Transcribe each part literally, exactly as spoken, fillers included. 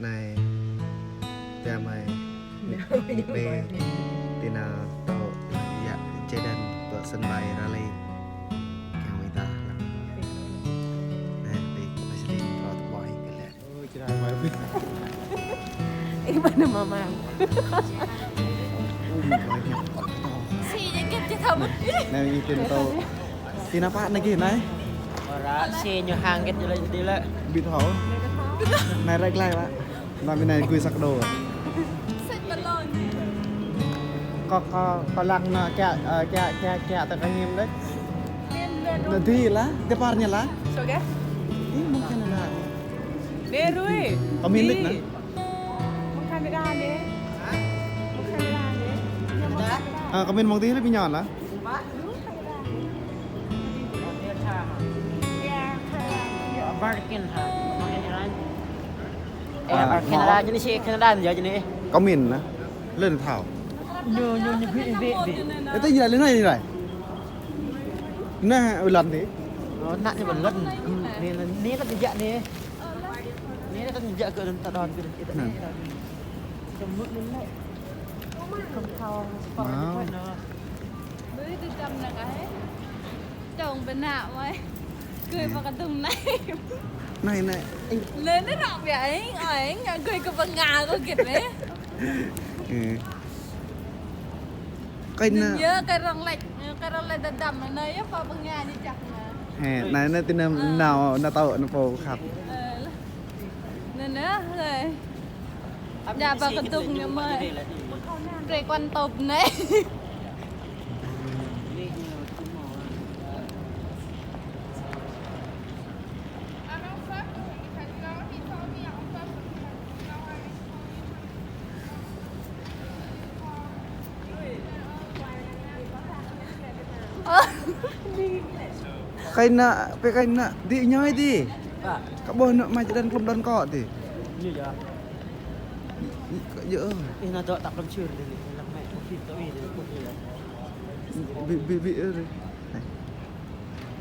Anai, tơdah mơi, ñu bê, tơnah tơ̆, yă, Jayden, pơ sân bay Raleigh. Kiăng mơi ta lăng. Anai, bê, mơi sĭt lĕ, pơ tơ̆ ƀơi kơ lĕ. Ih, mana mama? Anai, ñu tin tơ̆. Tin apa anai gih anai? Ora, si ñu hăng git jơlơi jơdih lĕ. Ƀu thâo. Anai rek lai, Pak. Anai, anai gui sak đô. Kâo, kâo, kâo lăng anai kiăng, ơ, kiăng, kiăng, kiăng tơ̆ kơ hiam đôč. Anai dih lah, tơpar ñu lah. Ih, mơ̆ng Canada. Đe rui. Kâo min lĕ anai. Mơ̆ng Canada đe. Mơ̆ng Canada đe. Ơ, kâo min mơ̆ng dih lĕ ƀing ñu lah. American hă? Ơ, Canada, jơni si Canada ñu jơni. Kâo min anai. Lĕ anai thâo. Ñu, ñu, ñu ƀu, ƀu, ƀu. Ơ, tơ ñu lĕ anai, anai. Anai, ơ, lăn dih. Ơ, anai ñu ƀu lăn. Anai, anai, anai kâo jơjă anai. Anai kâo jơjă kơ anŭn ta đon kơ anŭn. Anai. Kâo mŭt anŭn lĕ. Kâo thâo. Wow. Ƀơi tơdăm anai kah hă? Čong bơnă mơi. Gui pơ kơdŭng anai. Anai, anai. Lĕ anai rŏk biă, eng, eng, gui kơ bơnga kơ git anai. Ơ. Kơ anŭn. Yă, kơ rŏng lĕ, kơ rŏng lĕ tơdăm anai, yă, pơ bơnga ñu čăk anai. Hĕ, anai, anai tơnah nao, nao tơ̆, nao pô khăp. Ơ, anai, anai, hơi. Đa ba kơdŭng ñu mơi. Brơi quan tâm anai. Kơ anŭn, pơ kơ anŭn, dih ñu dih. Kâo ƀuh anŭn mơi Jayden klŏm đon kâo dih. Ñu yă. Ih, ih, kâo yă. Ih, anai dŏ tăp lăm čur dih anai, lăm mơi, ƀu hĭ tơ̆ ih dih, ƀu hĭ yă. Ƀu, ƀu, ƀu, ơ, dih. Anai.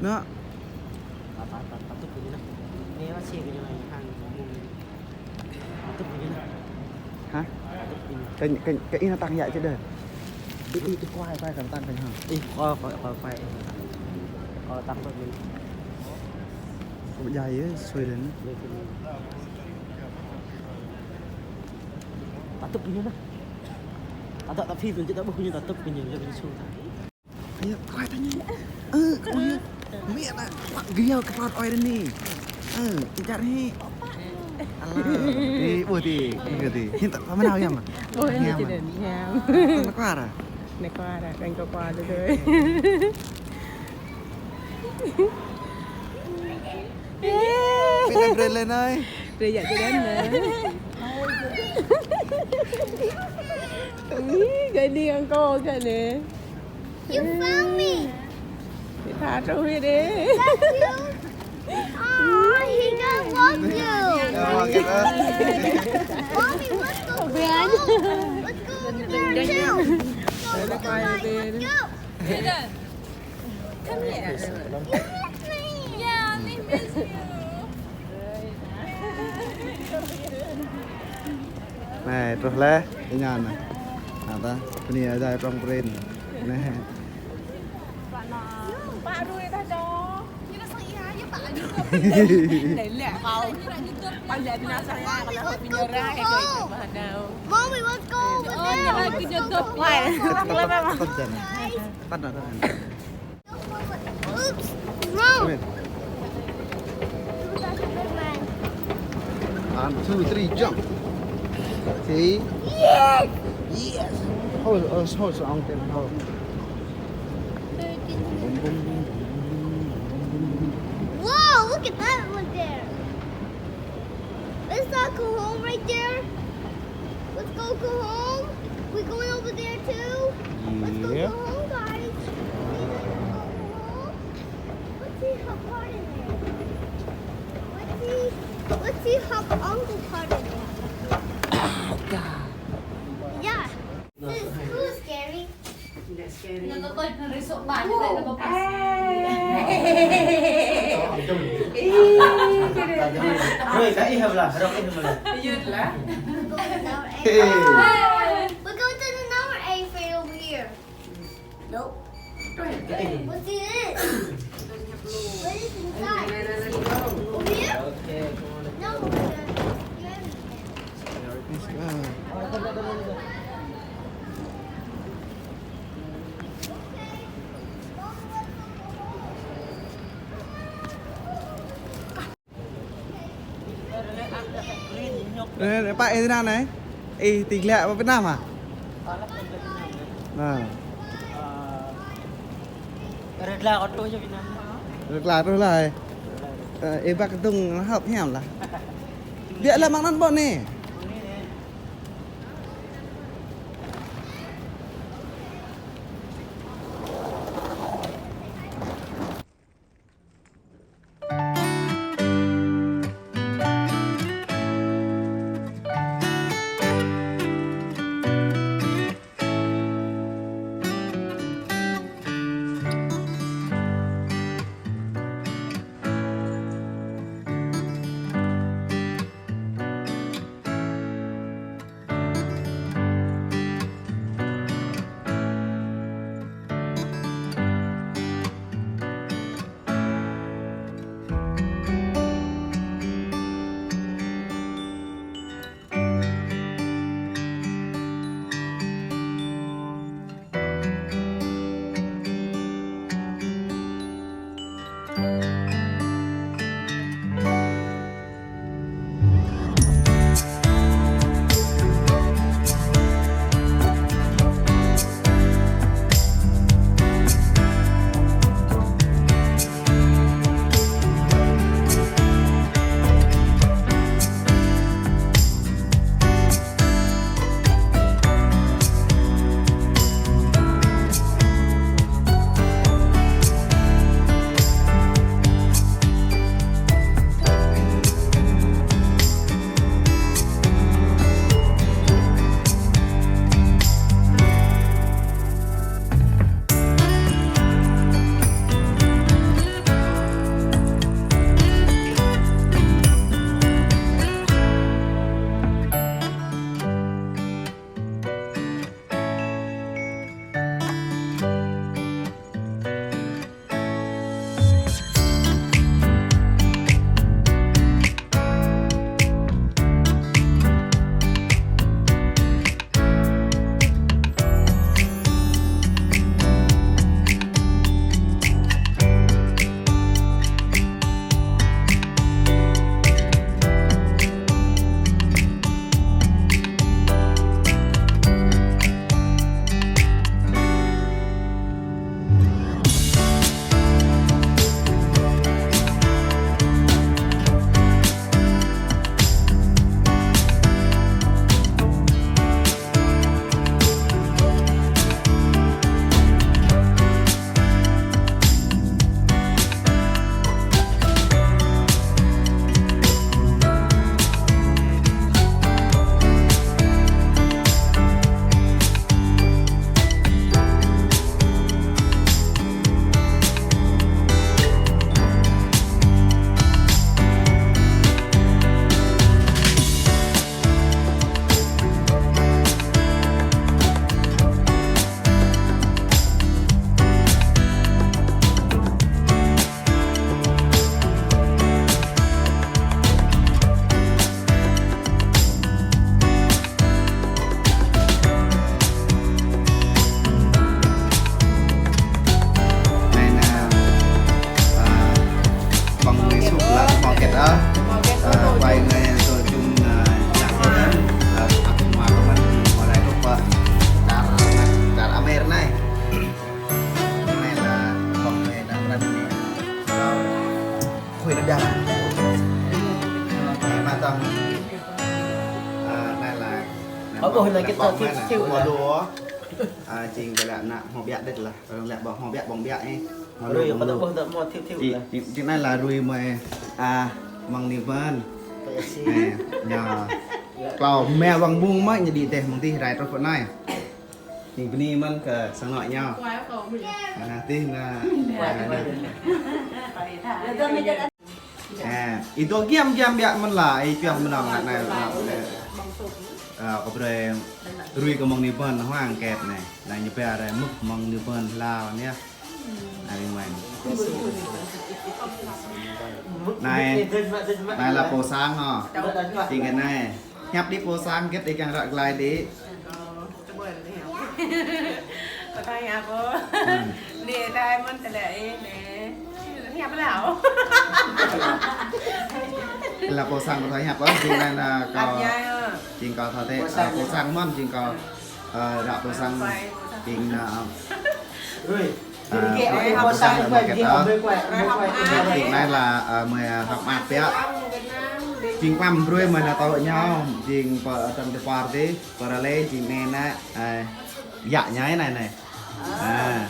Anŭn. Tăp, tăp, tăp, tăp tŭ kơ ñu anai. Anai mơi si kơ ñu anai, hăng mông. Tăp tŭ kơ ñu anai. Hă? Tăp tŭ kơ ñu. Kơ, kơ, kơ ih anai tăng yă Jayden. Ih, ih, ih, kuai, kuai, kơ tăng kơ ñu hă. Ih, kuai, kuai, kuai, kuai. Kuai tăng kơ ñu. Kâo ƀu djai yơh, sui lĕ anai. Tăp tŭ kơ ñu anai. Tăp tŭ, tăp phim, tăp tŭ kơ ñu, tăp tŭ kơ ñu, yă kơ ñu su. Yă, kuai tơña. Ơ, kuai. Mĭ anai, kuai gơyâo kơ pơlăt ơi anai. Ơ, tơčar hĭ. Alah, ih, ƀuh dih, ƀuh dih. Hĭ tơ̆, pơmơnao yă mă? Ƀuh, yă mă. Anai kuai ră? Anai kuai ră, đang kơ kuai dih tui. Pit anai brơi lĕ anai. Brơi yă Jayden anai. Ih, gơ̆ anai hăng kâo kơ anai. You found me. Ih, tha truh hĭ dih. That's you. Aw, he does love you. Mommy, let's go. Let's go over there too. Let's go, let's go. Come here. You miss me. Yeah, we miss you. Anai, truh laih, ih ñu anai. Anai ta, bơni Ơi Adai prŏng prin. Anai. Mommy, let's go over there. Tăp, tăp, tăp, tăp, tăp. Oops, wrong. Come here. One, two, three, jump. See? Yes! Yes! Hold, hold, hold on, hold. Boom, boom, boom. Whoa, look at that one there. Let's not go home right there. Let's go, go home. We going over there too? Let's go, go home, guys. We gonna go home. Let's see how far in there. Let's see. Let's see how Uncle Carter is. Yeah. This is cool, Scary. Nggak scary. Nggak kepala, nggak risuk banget, nggak kepala. Eh. Rồi, cái ih hả là, rồi ih hả là. Yut lah. Ê. We're going to the number eight field here. Nope. What's it? What is inside? Over here? No, over there. Let's go. Ơ, pă ih tơ anai? Ih, tơlơi pơ Việt Nam hă? Nă. Rơgla kơ truh Việt Nam. Rơgla truh lah. Ơ, ih bă kơdung hŏp hiam lah. Biă lah mơ̆ng anŭn ƀô̆ anai. Anai nă, ă, ƀơ̆ng mơ̆ng sŭk lah, mơ̆ng kĕt ah. Ă, wai anai tơl jum, ă, čăk anŭn, ă, ăt mă kơmăn mơ̆ng anai truh pơ čar, čar Amer anai. Anai lah ƀơ̆ng anai nă, pran anai. Ă, khuê rơđah. Anai mă tơ̆ng. Ă, anai lah. Ơ, ƀuh anai kĕt tơ thiu thiu lah. Ă, jing kơ lĕ ană hmâo biă đĕt lah. Lĕ ƀơ̆ng hmâo biă, ƀơ̆ng biă ih. Rui, ƀơ̆ng pơtơ̆ lu. Ƀơ̆ng tơ̆ hmâo thiu thiu. Či, lah. Či, či anai lah rui mơi, a, mơ̆ng anai mơ̆n. Pơyơr si. Anai, ñu. Klâo mă wang mơ̆ng mơ̆n ñu đĭ tĕh mơ̆ng tih rai truh pơ anai. Ñu bơni mơ̆n kơ sang anŏ ñu. Anai tih anai. Anai, anai. À, ih dŏ giăm giăm biă mơ̆n lah, ih pioh mơnong anai, anai. Ơ, kâo brơi rui kơ mơ̆ng anai bơ̆n, hăng kĕt anai. Anai ñu pioh rai mơ̆ng anai bơ̆n hlâo anai. Anai mơ̆n. Anai, anai lah pô sang hŏ. Jing kơ anai. Hiăp đĭ pô sang hơget ih kiăng ră glaĭ đĭ. Kâo thâo hiăp ôh. Anai, anai mơ̆n tơlơi anai. Hiăp hlâo. Lah pô sang kâo thâo hiăp ôh, jing anai lah kâo. Jing kâo thâo tĕ, pô sang mơ̆n, jing kâo, ơ, ră pô sang, jing anai. Ơ, pô sang mơ̆n kĕt ôh. Jing anai lah, ơ, mơi hơ̆k mơak biă. Jing păm brơi mơi lah tŏ ñu, jing pơ tăm tơpar dih, pơ ră lĕ jing anai anai, ơ, yă ñu anai anai. À.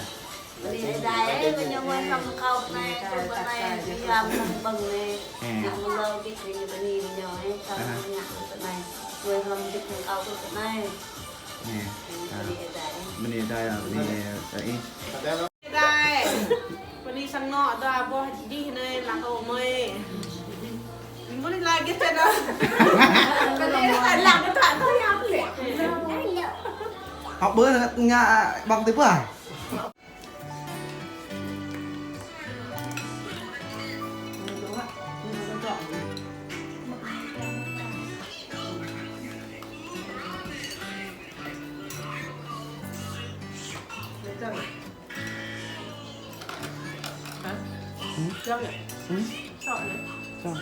Bơni Ơi Adai, ơ, mơi ñu mơi hlăm kâo anai, kâo bơnai, yua mơ̆ng ƀơ̆ng anai. Ơ. Ñu mơ̆ng lâo git, mơi ñu bơni mơi ñu, ơ, kâo ngă kâo bơnai. Mơi hlăm git mơ̆ng kâo kâo bơnai. Nè. Bơni Ơi Adai. Bơni Ơi Adai, bơni Ơi. Ơi Adai. Bơni sang anŏ dua boh dih anai, lăng kơ mơi. Bơni lagi čơ anai. Bơni lăng kơ tơlơi hiăp lĕ. Hŏk bơ ngă ƀơ̆ng tui pơ. Hả? Ừ. Sao vậy? Ừ. Sao vậy? Sao?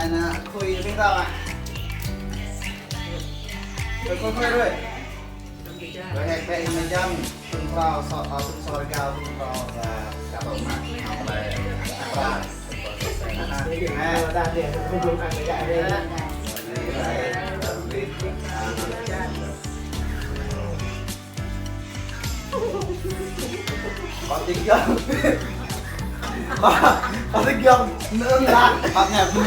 Anai anai, khui ƀing ta lah. Khui, khui, khui, khui. Khui, khui, khui, khui, jăm. Tung phrâo, sô, ơ, tung sô rơgao, tung phrâo, ơ, kơ tơ̆ mă. Anai, anai. Có tiếng giọng. Có, có tiếng giọng. Nữa là, bạn nhạc vui.